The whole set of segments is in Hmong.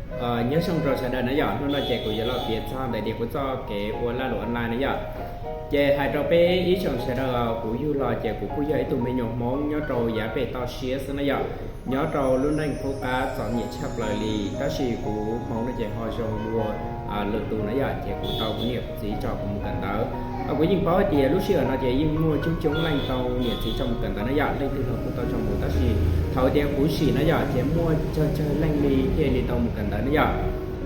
Nyob zoo rau sawv daws na yom, hnub no ces kuv yuav los piav txog ntawm tias kuv txoj kev ua lag luam online na yom. Ces hais rau peb ib tsoom sawv daws, kuv yug los ces kuv kuj yog ib tug me nyuam Hmoob nyob rau yav pem toj siab xwb na yom, nyob rau lub neej qub qab txom nyem tshaj plaws li, tab sis kuv hmoov no ces ho zoo dua lwm tus na yom, ces kuv tau kuv niam kuv txiv tso kuv mus kawm ntawv. Kuv yeej paub hais tias lub sij hawm no ces yeej muaj coob coob leej tau niam txiv tso mus kawm ntawv na yom, leej twg los kuj tau tso mus, tab sis thaum tias kuv sim na yom ces muaj tsawg tsawg leej li thiaj li tau mus kawm ntawv na yom.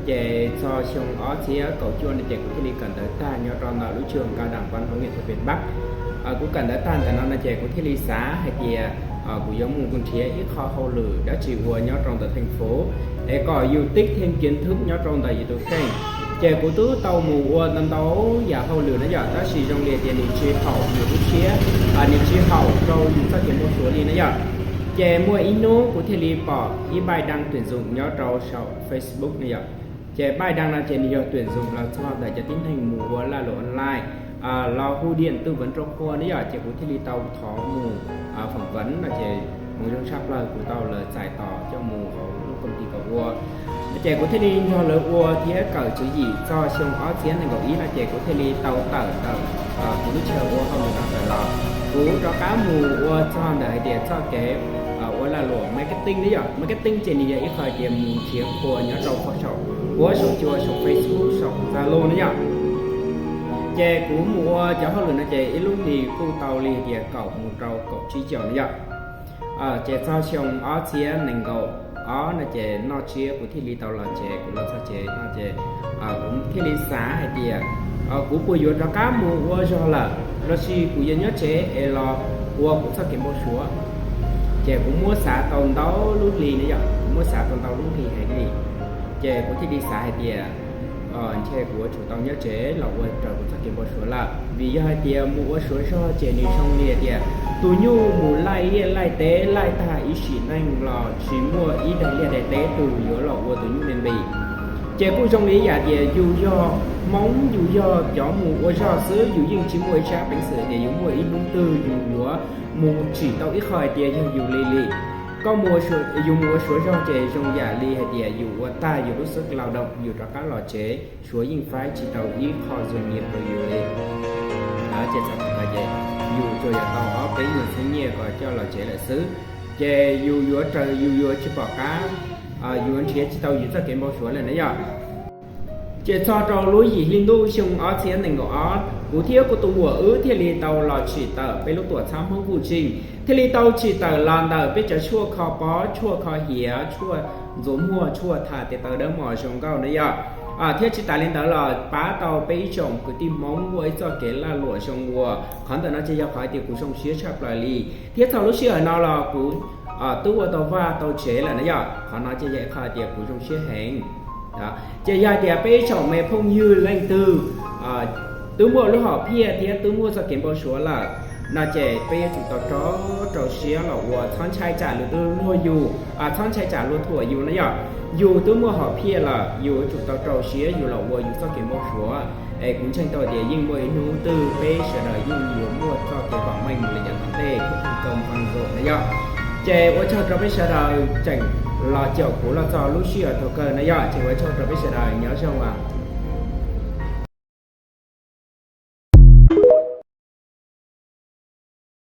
Ces txog xyoo ob txhiab kaum cuaj no ces kuv thiaj li kawm ntawv tag nyob rau ntawm lub trường cao đẳng văn hóa nghệ thuật Việt Bắc. Kuv kawm ntawv tag ntawm no no ces kuv thiaj li xav hais tias kuv yuav mus nrhiav ib qho hauj lwm dab tsi ua nyob rau ntawm thành phố es kom yus tib theej kiav thwb nyob rau ntawm yus tus kheej. Ces kuv twb tau mus ua ntau ntau yam hauj lwm na yom, tab sis zoo li tias nws tsis haum yus lub siab, nws tsis haum rau yus txoj kev npau suav li na yom. Ces muaj ib hnub kuv thiaj li pom ib bài đăng tuyển dụng nyob rau saum Facebook na yom. Ces bài đăng no ces nws yog tuyển dụng los txog ntawm cov tib neeg mus ua lag luam online, los hu điện tư vấn rau qhua na yom, ces kuv thiaj li tau thov mus phỏng vấn no ces hmoov zoo tshaj plaws kuv tau lawv txais tos coj mus hauv lub công ty kom ua. Ces kuv thiaj li nrog lawv ua thiab kawm tswv yim txog xyoo ob txhiab nees nkaum ib no ces kuv thiaj li tau tawm ntawm kuv lub chaw ua hauj lwm no tawm los. Kuv rov qab mus ua txog ntawm hais tias txoj kev ua lag luam marketing na yom. Marketing ces nws yog ib qho hais tias mus nrhiav qhua nyob rau saum, huab saum cua saum Facebook saum Zalo na yom. Ces kuv mus ua cov hauj lwm no ces ib lub hlis kuj tau li tias kaum mus rau kaum tsib caug na yom. Ces txog xyoo ob txhiab nees nkaum ob no ces noj tsiab kuv thiaj li tau los tsev, kuv los txog tsev no ces kuv thiaj li xav hais tias kuv puas yuav rov qab mus ua zog lawm lossis kuv yuav nyob tsev es los ua kuv txoj kev npau suav. Ces kuv muab xav tau ntau lub hli na yom, kuv muab xav tau ntau lub hli heev li. Ces kuv thiaj li xav hais tias ntshe kuv yuav tsum tau nyob tsev los ua raws kuv txoj kev npau suav lawm, vim yog hais tias mus ua suav zog ces nws zoo li hais tias tus nyuj mus laij liaj laij teb laij tag ib sim neej los tsis muaj ib daim liaj daim teb twg yuav los ua tus nyuj me npis. Ces kuj zoo li ib yam tias yus yog Hmoob, yus yog cov mus ua zog xwb, yus yeej tsis muaj ib sab peev xwm tias yus muaj ib hnub twg yus yuav mus tsim tau ib qho hais tias yog yus li li. Koj mus, yus mus ua suav zog ces zoo yam li hais tias yus ua tag yus lub xub lao doo, yus rov qab los tsev, suav yeej faib tsis tau ib qho zoo nyiam rau yus li. Ces txog thaum no ces yus tsuas yog tau ob peb nyuag txhiab nyiaj kom coj los tsev lawm xwb. Ces yus yuav raws yus yuav tsis pom qab, yuav nrhiav tsis tau yus txoj kev npau suav lawm na yom. Ces txog rau lub yim hli ntuj xyoo ob txhiab nees nkaum ob, kuv thiab kuv tus muam wb thiaj li tau los tsim tawm peb lub tuam txhab Hmoob Vuj Tsheej, thiaj li tau tsim tawm los ntawm peb cov tshuaj kho pob, tshuaj kho hiav, tshuaj ntxuav muag, tshuaj tham tes taw dawb mos zoo nkauj na yom. Thiab tsis tas li ntawd los pab tau peb ib tsoom kwv tij Hmoob muaj ib txoj kev lag luam zoo ua. Qhov ntawm no ces yog qhov tias kuv zoo siab tshaj plaws li, thiab txog lub sij hawm no los kuv twb ua tau vaj tau tsev lawm na yom. Qhov no ces yog ib qho tias kuv zoo siab heev. Ces yog hais tias peb ib tsoom me phooj ywg leej twg twb muaj lub hom phiaj thiab twb muaj txoj kev npau suav lawm no ces peb yuav tsum tau rau rau siab los ua, txhob ntshai tsam lwm tus luag yus, txhob ntshai tsam luag thuam yus na yom. Yus twb muaj hom phiaj lawm, yus yuav tsum tau rau siab yus los ua yus txoj kev npau suav. Es kuv ntseeg tau tias yeej muaj ib hnub twg peb sawv daws yeej yuav muaj txoj kev vam meej mus li yav tom ntej thiab tau npaj nkaum na yom. Ces ua tsaug rau peb sawv daws tseem los caum kuv los txog lub sij hawm thaum kawg na yom. Ces ua tsaug rau peb sawv daws, nyob zoo as.